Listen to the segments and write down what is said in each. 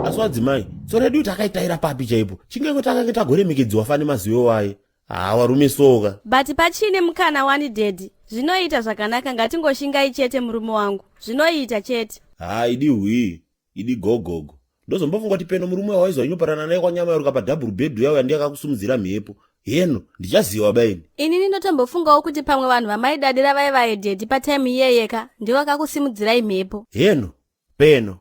Asi wadzimai, tsoro yedu takaitaira papi chaipo? Chingenge takange tagoremekedziwa fani mazivo waye. Haa warume soka. But pachine mukana wani daddy. Zvinoita zvakanaka ngatingoshingai chete murume wangu. Zvinoita chete. Haa idi hwii, idi gogogo. Ndozombofunga kuti peno murume wawaizwa inyoparana naye kwanyama yoruka padhabhuru bhedhu yauya ndiye akakusumudzira mhepo. Heno, ndichaziva baini. Inini ndotombofungawo kuti pamwe vanhu vamaidadira vaivaye daddy patime iyeyeka ndivo vakakusimudzirai mhepo. Heno, peno.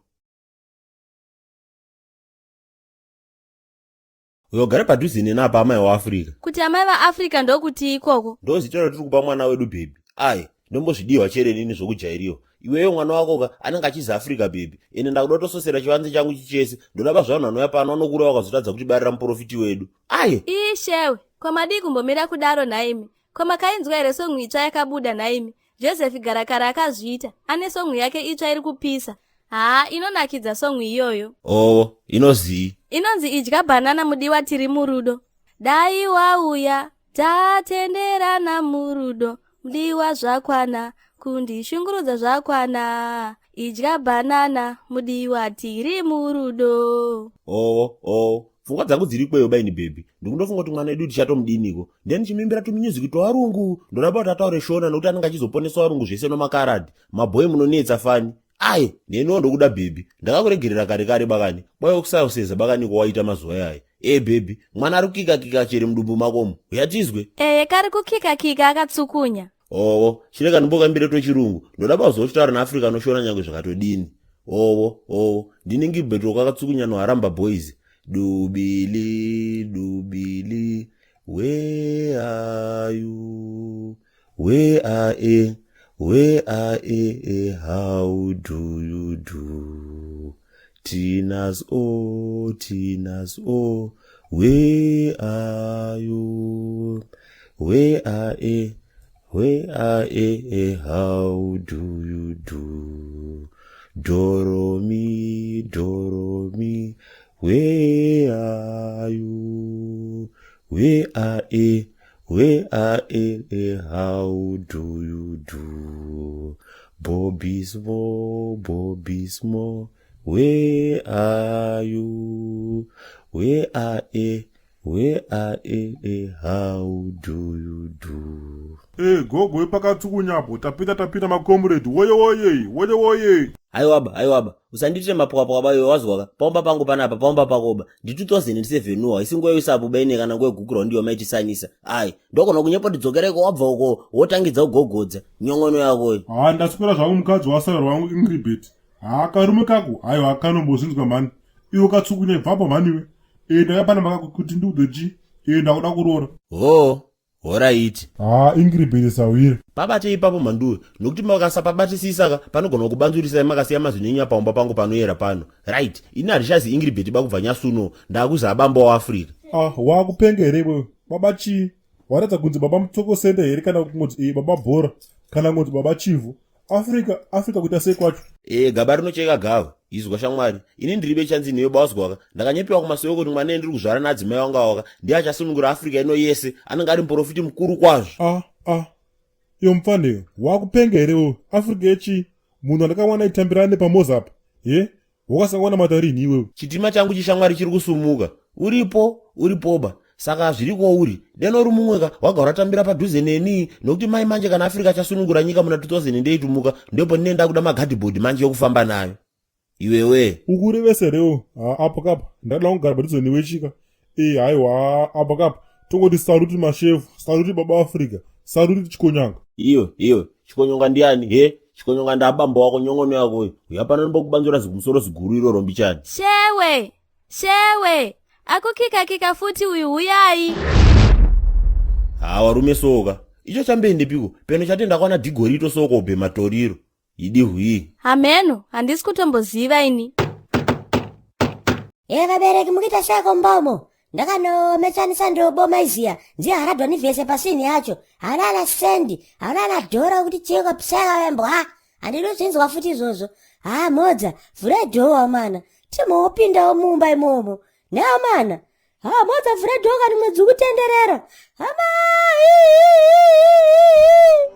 Uyo gare padhuze neni apa amai waAfrica. Kuti amai vaAfrica ndokutii ikoko? Ndozita ratiri kupa mwana wedu baby. Ai, ndombozvidiwa chere nini zvokujairiwa. Iweyo mwana wako ka anenge achizi Africa baby. Ende ndakuda kutososera chivanze changu chichese. Ndoda bazvanhu vanouya pano vanokura vakazotadza kutibarira muprofiti wedu. Ai! Ishewe, ko madii kumbomira kudaro nhaimi? Ko makainzwa here song itsva yakabuda nhaimi? Joseph Garakara akazviita. Ane song yake itsva iri kupisa. Haa inonakidza song iyoyo. Oh, inozii? Inonzi idya banana mudiwa tiri murudo. Dai wauya tatenderana murudo mudiwa zvakwana kundishungurudza zvakwana idya banana mudiwa tiri murudo. Oh, oh. Pfungwa dzangu dziri ikweyo baini baby. Ndikundofunga kuti mwana wedu tichatomudiniko. Then chimuimbira tumusic twavarungu. Ndoda kuti ataure Shona nokuti anenge achizoponesa varungu zvese nomakaradhi. Mabhoyi munonetsa fani. Ai, neniwo ndokuda baby. Ndakakuregerera kare kare bakani. Kwaiwe kusayoseza bakani kwawaita mazuva yaya. Eh baby, mwana ari kukika kika chere mudumbu makomo. Uya tizwe. Eye kari kukika kika akatsukunya. Owo, chirega ndimbokambire twechirungu. Ndoda pazochitaura naAfrica noshona nyangwe zvakatodini. Owo, owo, ndini Gilbert wakakatsukunya noHaramba Boys. Dubili, dubili, where are you? Where are e, where are e, e, how do you do? Tinas o, Tinas o, where are you? Where are e, where are e, e, how do you do? Doromi, Doromi, where are you? Where are e, where are e, e, how do you do? Bobismo, Bobismo, where are you? Where are e, where are e, e, how do you do? Ee gogo wepakatsukunyapo tapinda tapinda makomrade woye woye woye woye. Aiwaba, aiwaba, usandiitire mapwapwa ba iwe wazwaka. Paumba pangu panapa, paumba pakoba. Ndi 2007 nuwa, isi nguva yoisapo baine kana nguva yegukura ndiyo maitisanisa. Ai, ndokona kunyepa tidzokereko wabva uko wotangidza kugogodza. Nyongono yako iyi. Haa ndaswera zvangu mukadzi wasayora wangu Ingrid. Haa karume kako haiwa kanombozvinzwa mhani. Iwe katsukunya ibvapo mhani iwe. Ee ndakapana makako kuti ndiudze chi. Ee ndakuda kuroora. Hoo, horaiti. Haa Ingrid sahwira. Pabate ipapo mhanduwe, nokuti makasapabatisisa ka panogona kubanzurisai makasiya mazvinenya paumba pangu panoyera pano. Right, ini handishazi Ingrid ba kubva nyasuno, ndakuzi abambo waAfrica. Ah, wakupenga here iwewe? Baba chii? Waratidza kunzi baba Mutokosende here kana kungonzi ee baba Bhora kana kungonzi baba Chivhu? Africa, Africa kuita sei kwacho? Ee gaba rinocheka gava. Izwa shamwari, ini ndiri bechanzi newe bawazwaka. Ndakanyepewa kumasowe kuti mwana ndiri kuzvara naadzimai wanga waka ndiye achasunungura Africa ino yese, anenge ari muprofiti mukuru kwazvo. Ah, ah. Iyo mupfanheyo, wakupenga here wewe? Africa yechii? Munhu andakawana aitambira nepamoza apa. He? Wakasangana mata rinhi iwewe? Chitima changu chishamwari chiri kusumuka. Uripo, uripoba. Saka zviri kwauri. Deno uri mumwe ka wagara watambira padhuze neni nokuti mai manje kana Africa chasunungura nyika muna 2008 muka ndipo ndine ndakuda magadhibhodhi manje yokufamba nayo. Iwewe. Ukurevesa here iwewe? Ha apo kapa ndada kugara padhuze newe chika. Eh haiwa apa kapa tongoti saruti mashefu, saruti baba Africa, saruti chikonyanga. Iwe, iwe, chikonyonga ndiani? He, chikonyonga ndabambo wako nyongono yako uyu. Uya pano ndimbokubanzura zikumusoro ziguru iroro mbichani. Shewe, shewe, akukika-kika futi uyu huyai. Ha warume soka. Icho chamboendepiko? Peno chatenda kwana dhigorito soko ubhema toriro. Idi hwii. Hameno, handisi kutomboziva ini. E vabereki mukuita seiko mumba umo? Ndakanomechanisa ndobo maiziya ndiye haradwa nivhese pasini yacho. Hauna ana sendi, hauna ana dhora kuti chiko pseka wembwa. Handidi kuzvinzwa futi izvozvo. Haa modza, vhurai dhoo wamana. Timhopindawo mumba imomo. Neamana. Ha modza vhura dhoo kani mwedzi ukutenderera. Hama.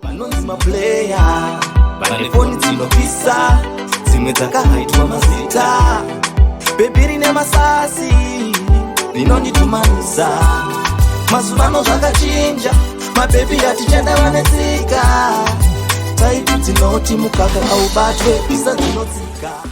Vanonzi maplayer vane foni dzinopisa dzimwe dzakahaitwa mazita. Bhebhi rine masasi rinonditumanisa. Mazuvano zvakachinja, mabhebhi atichada vane tsika. Type dzinoti mukaka aubatwe, isa dzinodzika.